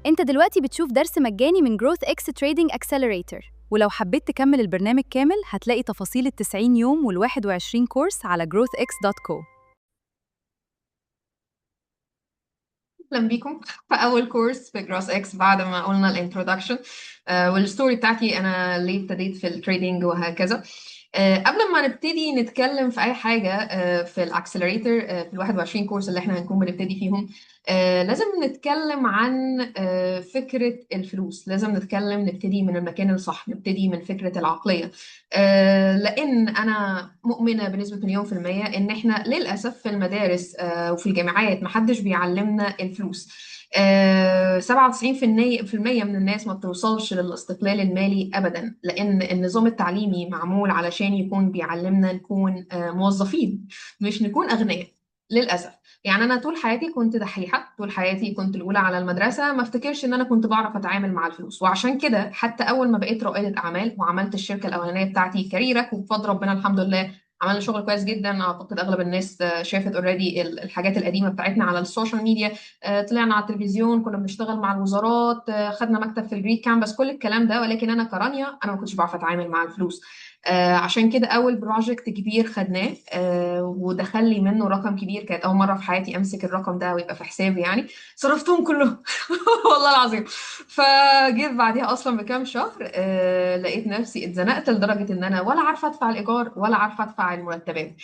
انت دلوقتي بتشوف درس مجاني من GrowthX Trading Accelerator. ولو حبيت تكمل البرنامج كامل هتلاقي تفاصيل ال90 يوم وال21 كورس على growthx.co. اهلا بيكم في اول كورس في GrowthX. بعد ما قلنا ال introduction وال story بتاعتي انا ليه ابتديت في ال trading وهكذا. قبل ما نبتدي نتكلم في اي حاجة في ال accelerator، في ال 21 كورس اللي احنا هنكون بنبتدي فيهم، لازم نتكلم عن فكرة الفلوس. لازم نبتدي من المكان الصح، نبتدي من فكرة العقلية، لان انا مؤمنة بنسبة 1,000,000% ان احنا للاسف في المدارس وفي الجامعات محدش بيعلمنا الفلوس. 97% من الناس ما بتوصلش للاستقلال المالي أبدا، لأن النظام التعليمي معمول علشان يكون بيعلمنا نكون موظفين مش نكون أغنياء للأسف. يعني أنا طول حياتي كنت دحيحة، طول حياتي كنت الأولى على المدرسة، ما افتكرش إن أنا كنت بعرف أتعامل مع الفلوس. وعشان كده حتى أول ما بقيت رائدة أعمال وعملت الشركة الأولانية بتاعتي كاريرك، وبفضل ربنا الحمد لله عملنا شغل كويس جدا، اعتقد اغلب الناس شافت already الحاجات القديمة بتاعتنا على ال social media، طلعنا على التلفزيون، كنا بنشتغل مع الوزارات، خدنا مكتب في ال Greek Campus، كل الكلام ده. ولكن انا كرانيا انا ما كنتش بعرف اتعامل مع الفلوس. عشان كده اول project كبير خدناه، ودخل لي منه رقم كبير، كانت اول مرة في حياتي امسك الرقم ده ويبقى في حسابي، يعني صرفتهم كلهم والله العظيم. فجيت بعديها اصلا بكام شهر، لقيت نفسي اتزنقت لدرجة ان انا ولا عارفه ادفع الايجار ولا عارفه ادفع المرتبات.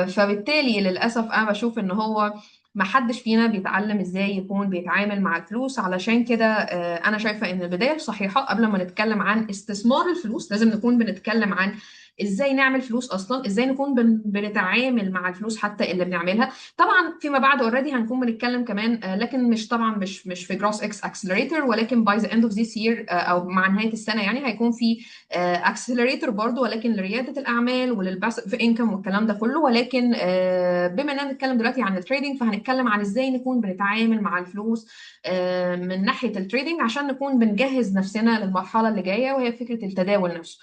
فبالتالي للاسف انا بشوف ان هو ما حدش فينا بيتعلم ازاي يكون بيتعامل مع الفلوس. علشان كده، انا شايفه ان البداية الصحيحة قبل ما نتكلم عن استثمار الفلوس لازم نكون بنتكلم عن ازاي نعمل فلوس اصلا، ازاي نكون بنتعامل مع الفلوس حتى اللي بنعملها. طبعا فيما بعد already هنكون بنتكلم كمان، لكن مش طبعا مش في GrowthX Accelerator، ولكن by the end of this year، او مع نهاية السنة يعني هيكون في accelerator برضو، ولكن لريادة الاعمال ولل passive income والكلام ده كله. ولكن بما اننا بنتكلم دلوقتي عن ال trading، فهنتكلم عن ازاي نكون بنتعامل مع الفلوس، من ناحية ال trading عشان نكون بنجهز نفسنا للمرحلة اللي جاية، وهي فكرة التداول نفسه.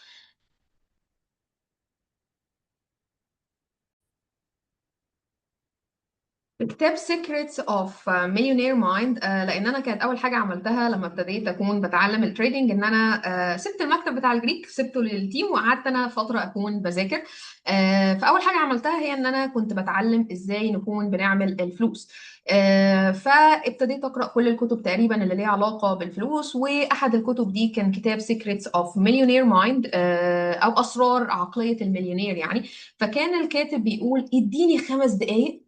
كتاب Secrets of Millionaire Mind، لان انا كانت اول حاجة عملتها لما ابتديت اكون بتعلم ال trading ان انا، سبت المكتب بتاع ال Greek، سبته لل team، وقعدت انا فترة اكون بذاكر. فاول حاجة عملتها هي ان انا كنت بتعلم ازاي نكون بنعمل الفلوس. فابتديت اقرا كل الكتب تقريبا اللي ليها علاقة بالفلوس، واحد الكتب دي كان كتاب Secrets of Millionaire Mind، او اسرار عقلية المليونير يعني. فكان الكاتب بيقول اديني 5 دقايق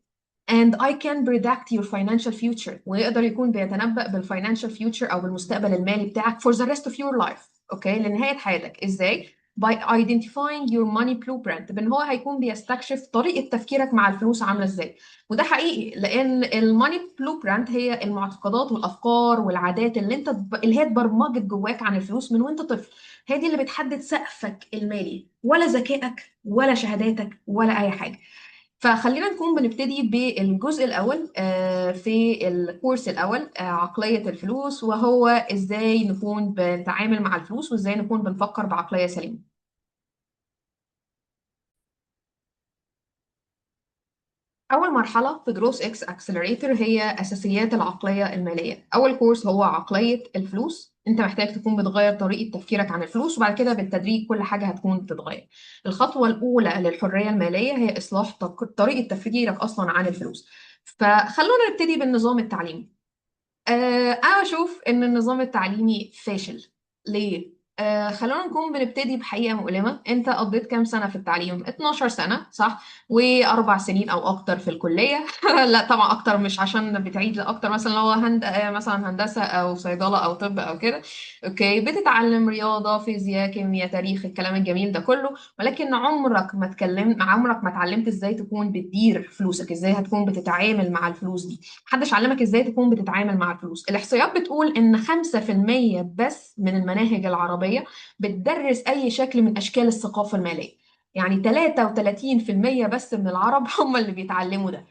and I can predict your financial future، ويقدر يكون بيتنبأ بال financial future أو بالمستقبل المالي بتاعك for the rest of your life، okay، لنهاية حياتك. إزاي؟ by identifying your money blueprint، بإن هو هيكون بيستكشف طريقة تفكيرك مع الفلوس عاملة إزاي. وده حقيقي، لأن ال money blueprint هي المعتقدات والأفكار والعادات اللي هي اتبرمجت جواك عن الفلوس من وأنت طفل. هي دي اللي بتحدد سقفك المالي، ولا ذكائك ولا شهاداتك ولا أي حاجة. فخلينا نكون بنبتدي بالجزء الأول، في الكورس الأول، عقلية الفلوس، وهو إزاي نكون بنتعامل مع الفلوس وإزاي نكون بنفكر بعقلية سليمة. أول مرحلة في GrowthX Accelerator هي أساسيات العقلية المالية. أول كورس هو عقلية الفلوس. أنت محتاج تكون بتغير طريقة تفكيرك عن الفلوس، وبعد كده بالتدريج كل حاجة هتكون بتتغير. الخطوة الأولى للحرية المالية هي إصلاح طريقة تفكيرك أصلاً عن الفلوس. فخلونا نبتدي بالنظام التعليمي. أنا بشوف إن النظام التعليمي فاشل. ليه؟ خلونا نكون بنبتدي بحقيقة مؤلمة. أنت قضيت كام سنة في التعليم؟ 12 سنة، صح؟ وأربع سنين أو أكتر في الكلية. لا طبعا أكتر، مش عشان بتعيد، لا أكتر، مثلا لو مثلا هندسة أو صيدلة أو طب أو كده، okay، بتتعلم رياضة، فيزياء، كيمياء، تاريخ، الكلام الجميل ده كله، ولكن عمرك ما اتعلمت إزاي تكون بتدير فلوسك، إزاي هتكون بتتعامل مع الفلوس دي. محدش علمك إزاي تكون بتتعامل مع الفلوس. الإحصائيات بتقول إن 5% بس من المناهج العربية بتدرس أي شكل من أشكال الثقافة المالية، يعني تلاتة وتلاتين في المية بس من العرب هم اللي بيتعلموا ده.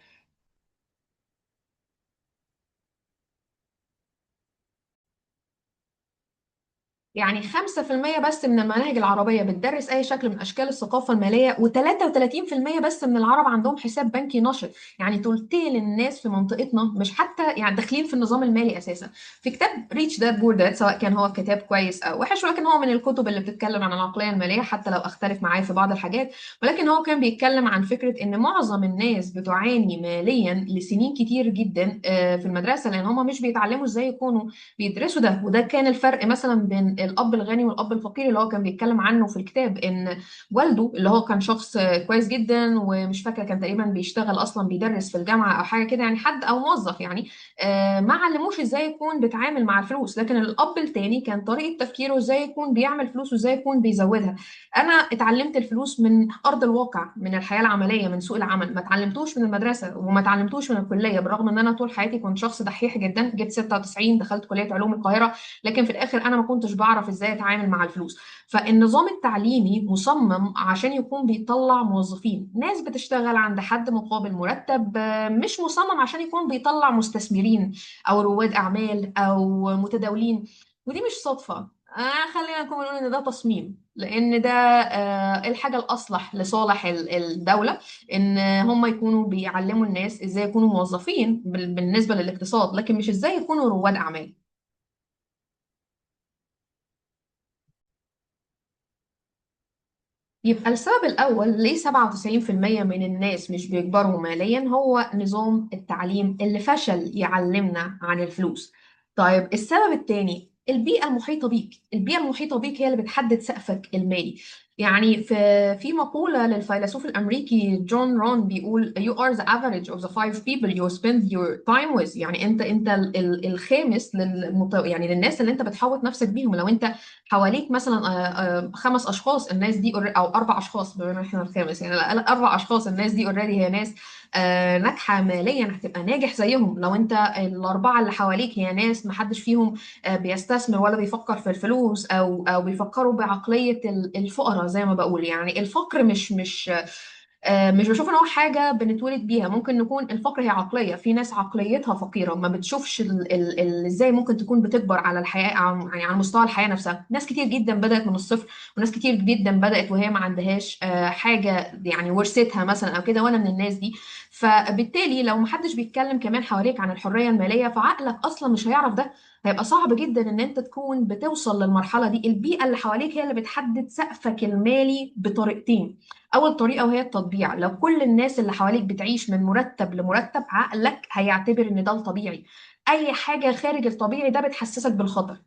يعني 5% بس من المناهج العربية بتدرس أي شكل من أشكال الثقافة المالية، و33% بس من العرب عندهم حساب بنكي نشط. يعني تلتين الناس في منطقتنا مش حتى يعني داخلين في النظام المالي أساسا. في كتاب Rich Dad Poor Dad، سواء كان هو كتاب كويس أو وحش، ولكن هو من الكتب اللي بتتكلم عن العقلية المالية، حتى لو أختلف معاه في بعض الحاجات، ولكن هو كان بيتكلم عن فكرة إن معظم الناس بتعاني ماليا لسنين كتير جدا في المدرسة، لأن هم مش بيتعلموا إزاي يكونوا بيدرسوا ده. وده كان الفرق مثلا بين الاب الغني والاب الفقير اللي هو كان بيتكلم عنه في الكتاب، ان والده اللي هو كان شخص كويس جدا، ومش فاكره كان تقريبا بيشتغل اصلا بيدرس في الجامعة او حاجة كده، يعني حد او موظف يعني، ما علموش ازاي يكون بيتعامل مع الفلوس. لكن الاب التاني كان طريقه تفكيره ازاي يكون بيعمل فلوس وازاي يكون بيزودها. انا اتعلمت الفلوس من ارض الواقع، من الحياة العمليه، من سوق العمل، ما اتعلمتوش من المدرسة وما اتعلمتوش من الكليه، بالرغم ان انا طول حياتي كنت شخص دحيح جدا، جبت 96، دخلت كليه علوم القاهره، لكن في الاخر انا ما كنتش بعرف ازاي اتعامل مع الفلوس. فالنظام التعليمي مصمم عشان يكون بيطلع موظفين، ناس بتشتغل عند حد مقابل مرتب، مش مصمم عشان يكون بيطلع مستثمرين او رواد اعمال او متداولين. ودي مش صدفة، خلينا نكون بنقول ان ده تصميم، لان ده الحاجة الاصلح لصالح الدولة، ان هم يكونوا بيعلموا الناس ازاي يكونوا موظفين بالنسبة للاقتصاد، لكن مش ازاي يكونوا رواد اعمال. يبقى السبب الأول ليه 97% من الناس مش بيكبروا ماليا هو نظام التعليم اللي فشل يعلمنا عن الفلوس. طيب السبب الثاني البيئة المحيطة بيك. البيئة المحيطة بيك هي اللي بتحدد سقفك المالي. يعني في مقولة للفيلسوف الأمريكي جون رون بيقول you are the average of the five people you spend your time with. يعني أنت الخامس يعني للناس اللي أنت بتحوط نفسك بيهم. لو أنت حواليك مثلا 5 أشخاص، الناس دي أو 4 أشخاص، بما إن إحنا الخامس يعني، لا، 4 أشخاص، الناس دي already هي ناس ناجحة ماليا، هتبقى ناجح زيهم. لو أنت ال4 اللي حواليك هي ناس ما حدش فيهم بيستثمر ولا بيفكر في الفلوس أو بيفكروا بعقلية الفقراء زي ما بقول. يعني الفقر مش بشوف ان هو حاجة بنتولد بيها، ممكن نكون الفقر هي عقلية، في ناس عقليتها فقيرة ما بتشوفش ازاي ممكن تكون بتكبر على الحياة، يعني على مستوى الحياة نفسها. ناس كتير جدا بدات من الصفر، وناس كتير جدا بدات وهي ما عندهاش حاجة يعني ورثتها مثلا او كده، وانا من الناس دي. فبالتالي لو ما حدش بيتكلم كمان حواليك عن الحرية المالية، فعقلك اصلا مش هيعرف ده، هيبقى صعب جدا ان انت تكون بتوصل للمرحلة دي. البيئة اللي حواليك هي اللي بتحدد سقفك المالي بطريقتين. اول طريقه وهي التطبيع، لو كل الناس اللي حواليك بتعيش من مرتب لمرتب، عقلك هيعتبر ان ده الطبيعي، اي حاجة خارج الطبيعي ده بتحسسك بالخطر.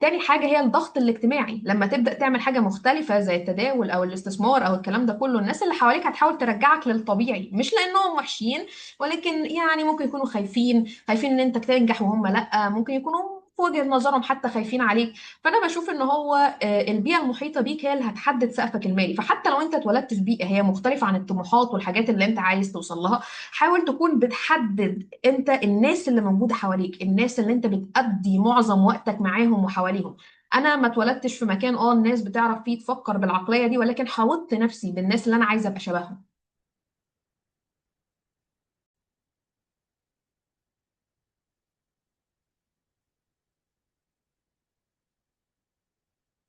تاني حاجة هي الضغط الاجتماعي، لما تبدأ تعمل حاجة مختلفة زي التداول أو الاستثمار أو الكلام ده كله، الناس اللي حواليك هتحاول ترجعك للطبيعي، مش لأنهم وحشين، ولكن يعني ممكن يكونوا خايفين إن أنت تنجح وهم لأ، ممكن يكونوا في وجهة نظرهم حتى خايفين عليك. فأنا بشوف إن هو البيئة المحيطة بيك هي اللي هتحدد سقفك المالي. فحتى لو أنت اتولدت في بيئة هي مختلفة عن الطموحات والحاجات اللي أنت عايز توصل لها، حاول تكون بتحدد أنت الناس اللي موجودة حواليك، الناس اللي أنت بتقضي معظم وقتك معاهم وحواليهم. أنا ما اتولدتش في مكان الناس بتعرف فيه تفكر بالعقلية دي، ولكن حاوطت نفسي بالناس اللي أنا عايزة أبقى شبههم.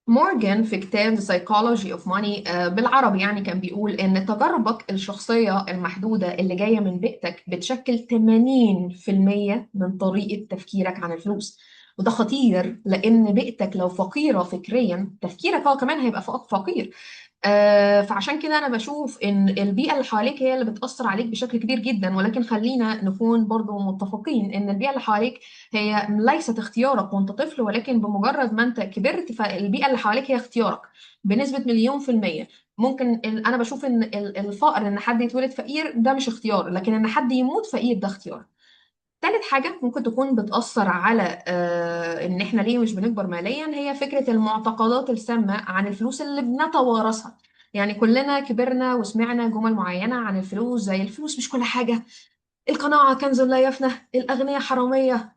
مورجان في كتاب The Psychology of Money بالعربي يعني كان بيقول إن تجاربك الشخصية المحدودة اللي جاية من بيئتك بتشكل 80% من طريقة تفكيرك عن الفلوس. وده خطير، لأن بيئتك لو فقيرة فكريا تفكيرك هو كمان هيبقى فقير. فعشان كده أنا بشوف إن البيئة اللي حواليك هي اللي بتأثر عليك بشكل كبير جدا. ولكن خلينا نكون برضو متفقين إن البيئة اللي حواليك هي ليست اختيارك وأنت طفل، ولكن بمجرد ما أنت كبرت فالبيئة اللي حواليك هي اختيارك بنسبة 1,000,000%. ممكن أنا بشوف إن الفقر، إن حد يتولد فقير ده مش اختيار، لكن إن حد يموت فقير ده اختيار. تالت حاجة ممكن تكون بتأثر على إن إحنا ليه مش بنكبر ماليا، هي فكرة المعتقدات السامة عن الفلوس اللي بنتوارثها. يعني كلنا كبرنا وسمعنا جمل معينة عن الفلوس، زي الفلوس مش كل حاجة، القناعة كنز لا يفنى، الأغنياء حرامية،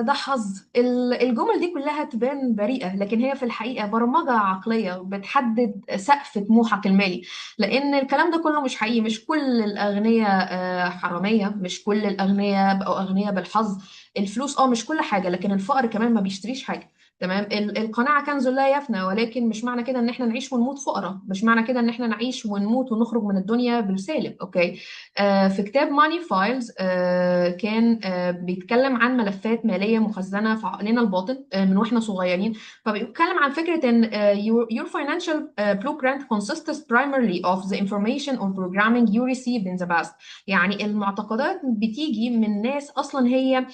ده حظ. الجمل دي كلها تبان بريئة، لكن هي في الحقيقة برمجة عقلية بتحدد سقف طموحك المالي. لأن الكلام ده كله مش حقيقي، مش كل الأغنياء حرامية، مش كل الأغنياء بقوا أغنياء بالحظ. الفلوس مش كل حاجه، لكن الفقر كمان ما بيشتريش حاجه. تمام. القناعة كنز لا يفنى، ولكن مش معنى كده ان احنا نعيش ونموت فقراء، مش معنى كده ان احنا نعيش ونموت ونخرج من الدنيا بالسالب. okay. في كتاب Money Files كان بيتكلم عن ملفات مالية مخزنة في عقلنا الباطن من واحنا صغيرين. فبيتكلم عن فكرة ان your financial blueprint consists primarily of the information or programming you received in the past. يعني المعتقدات بتيجي من ناس اصلا هي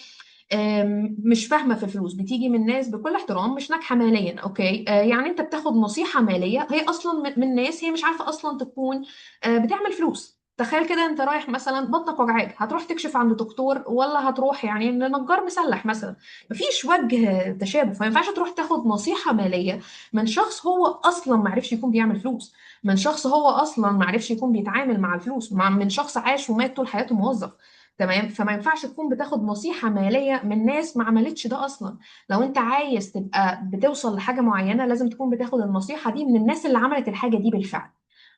مش فاهمه في الفلوس، بتيجي من ناس بكل احترام مش ناجحة ماليا. okay. يعني انت بتاخد نصيحة ماليه هي اصلا من ناس هي مش عارفه اصلا تكون بتعمل فلوس. تخيل كده انت رايح مثلا بطنك وجعاك، هتروح تكشف عند دكتور ولا هتروح يعني لنجار مسلح مثلا؟ مفيش وجه تشابه. فما ينفعش تروح تاخد نصيحة ماليه من شخص هو اصلا ما عرفش يكون بيعمل فلوس، من شخص هو اصلا ما عرفش يكون بيتعامل مع الفلوس، من شخص عاش ومات طول حياته موظف. تمام. فما ينفعش تكون بتاخد نصيحة مالية من ناس ما عملتش ده أصلا. لو أنت عايز تبقى بتوصل لحاجة معينة لازم تكون بتاخد النصيحة دي من الناس اللي عملت الحاجة دي بالفعل.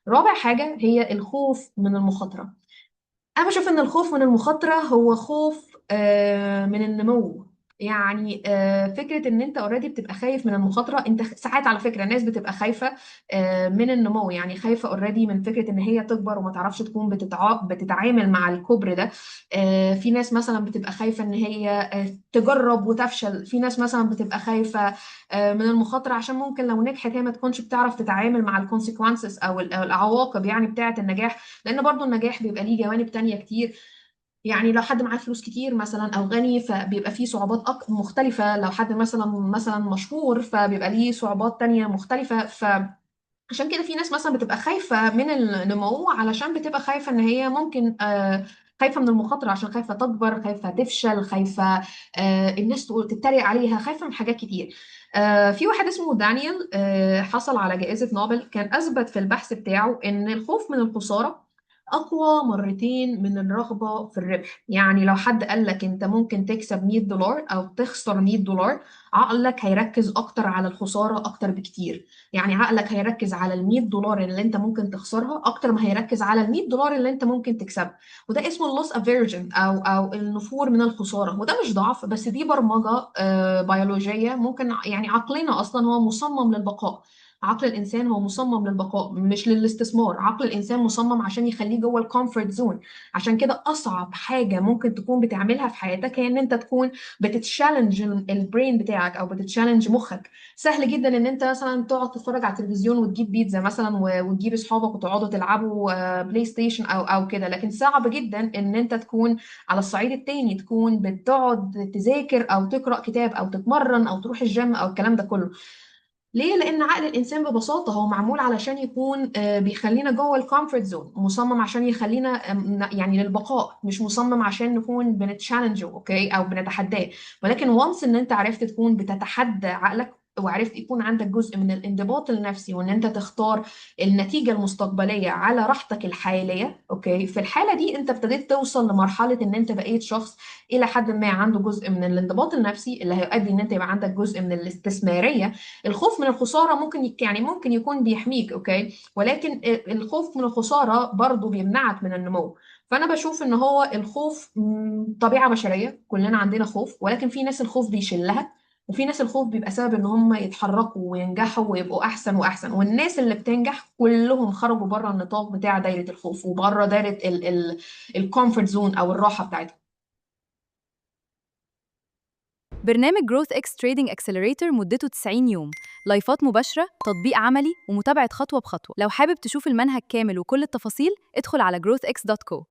رابع حاجة هي الخوف من المخاطرة. أنا بشوف إن الخوف من المخاطرة هو خوف من النمو. يعني فكرة إن أنت already بتبقى خايف من المخاطرة. أنت ساعات على فكرة الناس بتبقى خايفة من النمو، يعني خايفة already من فكرة إن هي تكبر وما تعرفش تكون بتتعامل مع الكبر ده. في ناس مثلا بتبقى خايفة إن هي تجرب وتفشل. في ناس مثلا بتبقى خايفة من المخاطرة عشان ممكن لو نجحت هي ما تكونش بتعرف تتعامل مع ال consequences أو العواقب يعني بتاعة النجاح، لأن برضو النجاح بيبقى ليه جوانب تانية كتير. يعني لو حد معاه فلوس كتير مثلا او غني فبيبقى فيه صعوبات مختلفة، لو حد مثلا مشهور فبيبقى ليه صعوبات تانية مختلفة. فعشان كده في ناس مثلا بتبقى خايفة من النمو علشان بتبقى خايفة ان هي ممكن خايفة من المخاطرة عشان خايفة تكبر، خايفة تفشل، خايفة الناس تتريق عليها، خايفة من حاجات كتير. في واحد اسمه دانيال حصل على جائزة نوبل، كان أثبت في البحث بتاعه إن الخوف من الخسارة أقوى مرتين من الرغبة في الربح. يعني لو حد قال لك أنت ممكن تكسب مية دولار أو تخسر مية دولار، عقلك هيركز أكتر على الخسارة أكتر بكتير. يعني عقلك هيركز على المية دولار اللي أنت ممكن تخسرها أكتر ما هيركز على المية دولار اللي أنت ممكن تكسبها. وده اسمه ال loss aversion أو النفور من الخسارة. وده مش ضعف، بس دي برمجة بيولوجية. ممكن يعني عقلنا أصلا هو مصمم للبقاء. عقل الإنسان هو مصمم للبقاء مش للاستثمار. عقل الإنسان مصمم عشان يخليه جوه ال comfort zone. عشان كده أصعب حاجة ممكن تكون بتعملها في حياتك هي إن أنت تكون بتت challenge ال brain بتاعك أو بتت challenge مخك. سهل جدا إن أنت مثلا تقعد تتفرج على التلفزيون وتجيب بيتزا مثلا وتجيب أصحابك وتقعدوا تلعبوا بلاي ستيشن أو كده، لكن صعب جدا إن أنت تكون على الصعيد التاني تكون بتقعد تذاكر أو تقرأ كتاب أو تتمرن أو تروح الجيم أو الكلام ده كله. ليه؟ لأن عقل الإنسان ببساطة هو معمول علشان يكون بيخلينا جوه ال comfort zone، مصمم عشان يخلينا يعني للبقاء، مش مصمم عشان نكون بنت challenge ه، okay، أو بنتحداه. ولكن once إن أنت عرفت تكون بتتحدى عقلك وعرفت يكون عندك جزء من الانضباط النفسي وإن أنت تختار النتيجة المستقبلية على راحتك الحالية، okay، في الحالة دي أنت ابتديت توصل لمرحلة إن أنت بقيت شخص إلى حد ما عنده جزء من الانضباط النفسي اللي هيؤدي إن أنت يبقى عندك جزء من الاستثمارية. الخوف من الخسارة ممكن يكون بيحميك، okay، ولكن الخوف من الخسارة برضو بيمنعك من النمو. فأنا بشوف إن هو الخوف طبيعة بشرية، كلنا عندنا خوف، ولكن في ناس الخوف بيشلها وفي ناس الخوف بيبقى سبب إن هم يتحركوا وينجحوا ويبقوا أحسن وأحسن. والناس اللي بتنجح كلهم خرجوا بره النطاق بتاع دايرة الخوف وبره دايرة ال comfort zone أو الراحة بتاعتهم. برنامج Growth X Trading Accelerator مدته 90 يوم، لايفات مباشرة، تطبيق عملي، ومتابعة خطوة بخطوة. لو حابب تشوف المنهج كامل وكل التفاصيل ادخل على growthx.co.